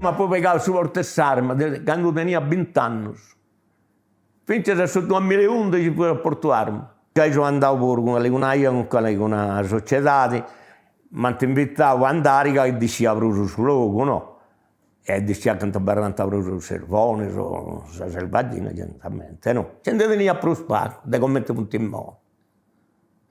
Apu pigau su portu 'e s'arma de candu tenia bint'annus, finzas a su duamilla e undixi fui a portu arma. Giai seu andau puru cun calicuna 'ia cun calicuna sociedadi, m'ant invitau a andari ca ddi scidia prus su logu no, e ddi scidia cantu abarrant prus is sirbonis o sa selvaggina certamente no, nci ndi tenia prus pagu de cumenti funt imoi,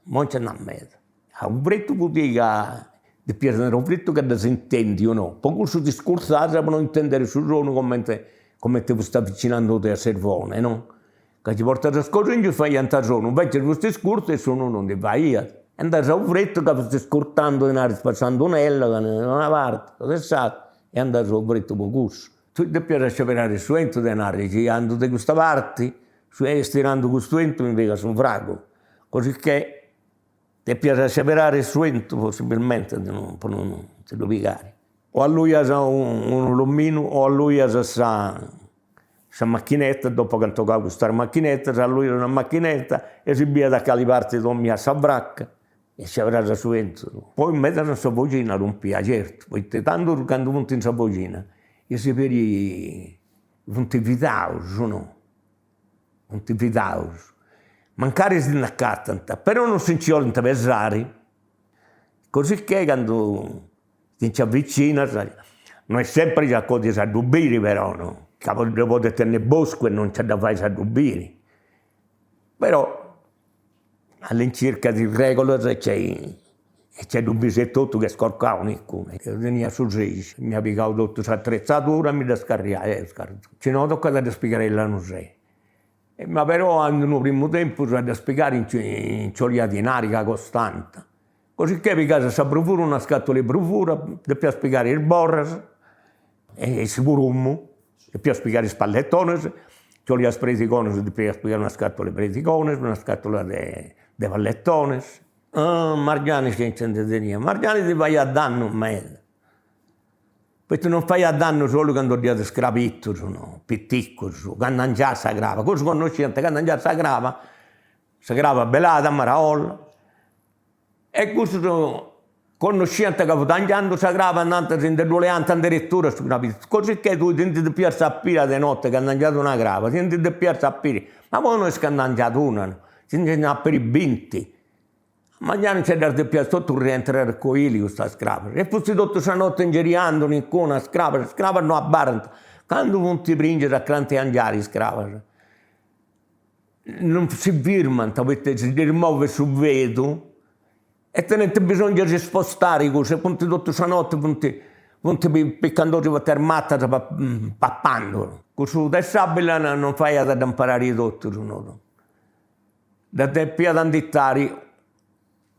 imoi nci nd'at meda. A u fritu fut ca depias tenni u fritu ca ddas intendiu no, po cussu ti scurtzas po no intendiri su sonu cumenti cumenti fust avvicinandodì a sirbone no, ca si portas is scorringius faiant sonu, invecias fust scurtzu e sonu non ndi faiat. E andas a u fritu ca fust scurtandi naris po s'andunella de una parti o de s'atera e andas a u fritu po cussu. Tui depias sceberari su 'entu de narri, chi andu de custa parti, est tirandu custu 'entu mi pigat su fragu, cosicchè Depias sceberare su 'entu possibilmente po non ti ddu pigare. O alluias unu luminu o alluias sa sa machinetta, dopo chi ant 'ogau custas machinettas, alluias una machinetta e si biiat a cali parti dromiat sa fraca e sceberas su 'entu. Poi medas in sa foxina rumpia, certu, poita tandu candu funt in sa foxina is peri funt fidaus no Funt fidaus, mancari si nd'acatant, però non si nci 'olint pesari, cosicché candu ti nci avvicinas, no est sempri chi acodis a ddu biri però no, ca ddu podit tenni boscu e non nci dda fais a ddu biri, però all'incirca ti regolas e c'est e nci ddu bisi etotu chi est corcau calincunu. Deu tenia su seixi, m'ia pigau totu s'atretzadura e mi dda scarriai, si no tocat a ddas pigai in Lanusè. Ma però in unu primu tempus a ddas pigare nci nci 'oliat dinari ca costant, cosicché pigas sa bruvura, una scatula 'e bruvura, depias pigare is borras e su prumu, depias pigare is palletones, nci 'oliat predigones, depias pigare una scatula 'e predigones, una scatula de de palletones. Margianis chi nci ndi tenia, margianis ti faiat dannu meda, poita non faiat dannu solu candu dd'iat is crabitus no, piticus, candu angiat sa craba, cussus connosciant candu angiat sa craba, sa craba belada, maraolla, e cussus connosciant ca fut angiandu sa craba andant si ndi ddu leant in deretura su crabitu, cosicché tui ti ndi depiast sapiri a de notte candu angiat una craba, ti ndi depiast sapiri, ma poi no est candu angiat una no, si ndi nd'at peri binti, Margiani nci ddas depiat totu rientrare a coili custas crabas e fusti totu sa notte ingiriandu calincuna is crabas, is crabas no abarrant, candu funt pringias acanta 'e angiare is crabas non si firmant poita si ddis movet su fedu e tenint bisongiu a si spostare cussu e funt totu sa notte funt funt picandoddi fatu is matas papandu. Cussu de s'abila non faiat a dd'imparari totus no Dda depiat inditari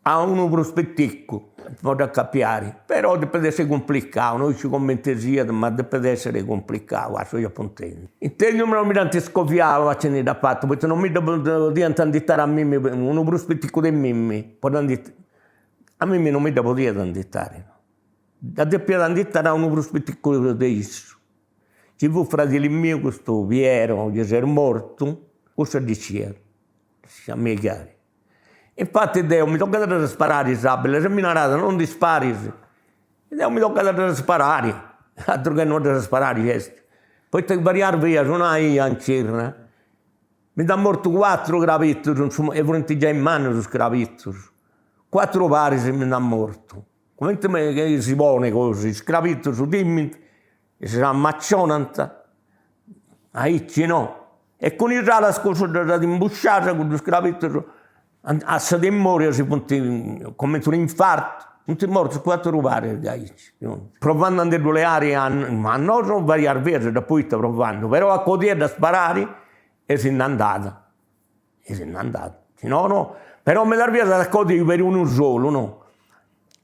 a unu prus piticu po dd'acapiari, però depet essiri cumplicau, no isciu cumenti siat ma depet essiri cumplicau a su chi apu intendiu. Intendiu ma non mi dd'ant scoviau a chini dd'at fatu, poita non mi dda podiant inditari a mimmi, unu prus piticu de mimmi po dda inditari, a mimmi non mi dda podiat inditari, dda depiat inditari a unu prus piticu de issu. Ci fut fradili miu custu Piero chi s'est mortu, cussu ddi sciat, sciat meighari. Infati deu mi tocat a ddas sparari is abilas e mi narat non ndi sparis, e deu mi tocat a ddas sparari, aturu che non ddas sparari est, poita varias bias una 'ia in Cirra mi nd'at mortu cuatru crabitus e furint giai mannus is crabitus, cuatru paris mi nd'at mortu Cumenti si ponit gosi, is crabitus timint, si ammacionant, aici no, e cun is alas cussu ddas at imbuscias, cuddus crabitus, a sa timoria si funt, cumenti unu infartu, funt mortus cuatru paris de aici. Provando a ndi ddu leari a nosu varias bias dd'apu 'itu provando, però acodiat a sparari e si nd'andat E si nd'andat, si no no, però medas bias at acodiu peri unu solu no,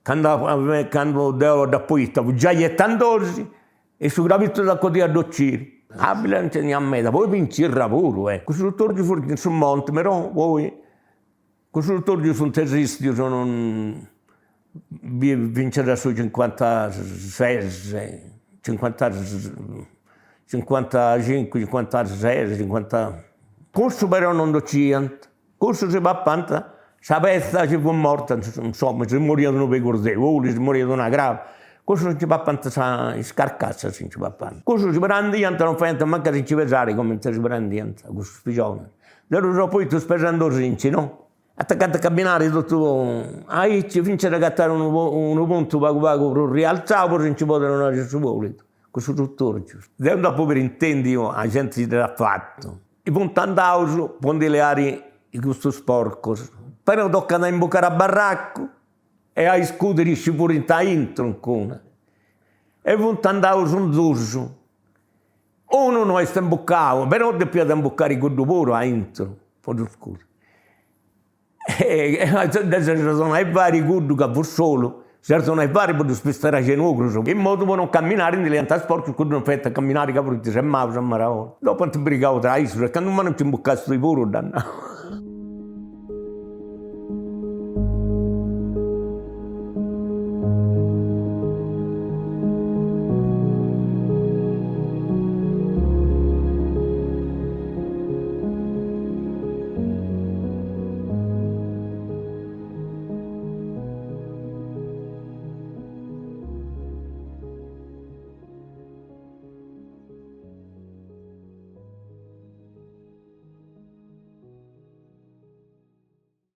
candu candu deu dd'apu 'itu fut giai 'etandosi e su crabitu dd'at acodiu a dd'ociri. Abila nci teniat meda, poi pincirra puru eh, cussus utorgius funt in su monti, però poi cussus utorgius funt esistius non finzas a su cincuantases, cincuanta cincuantacincu, cincuantases, cincuanta. Cussu però non dd'ociant, cussu si papant sa petza chi fut morta, insoma, si moriat unu pegus de uli, si moriat una craba. Cussus nci papant sa is carcassas si nci papant. Cussus si prandiant non faiant mancu a si nci pesare cumenti si prandiant cussus pigionis. Deu ddus apu 'itus pesandosinci no. Atacant a camminare totu aici finzas a agatare unu unu puntu pagu pagu prus rialzau po si nci podi donai su bolidu, cussus tutorgius. Deu nd'apu puru intendiu a genti chi dd'at fatu. Funt andaus po ndi leari custus porcus, però tocat a imbucare a barracu e a iscudiri si furint aintru ancora. E funt andaus in dus, unu no est imbucau, però depiat imbucari cuddu puru aintru po ddu scudi. E dda s'est donai fari cuddu ca fut solu, s'est donai fari po ddus pistare a genugrus, in modu po non camminari ndi liant is porcus, cuddu non faiat a camminari ca furint semaus a maraona. Dopu ant brigau tra issus e candu mai non nci imbucast tui puru dd'at nau.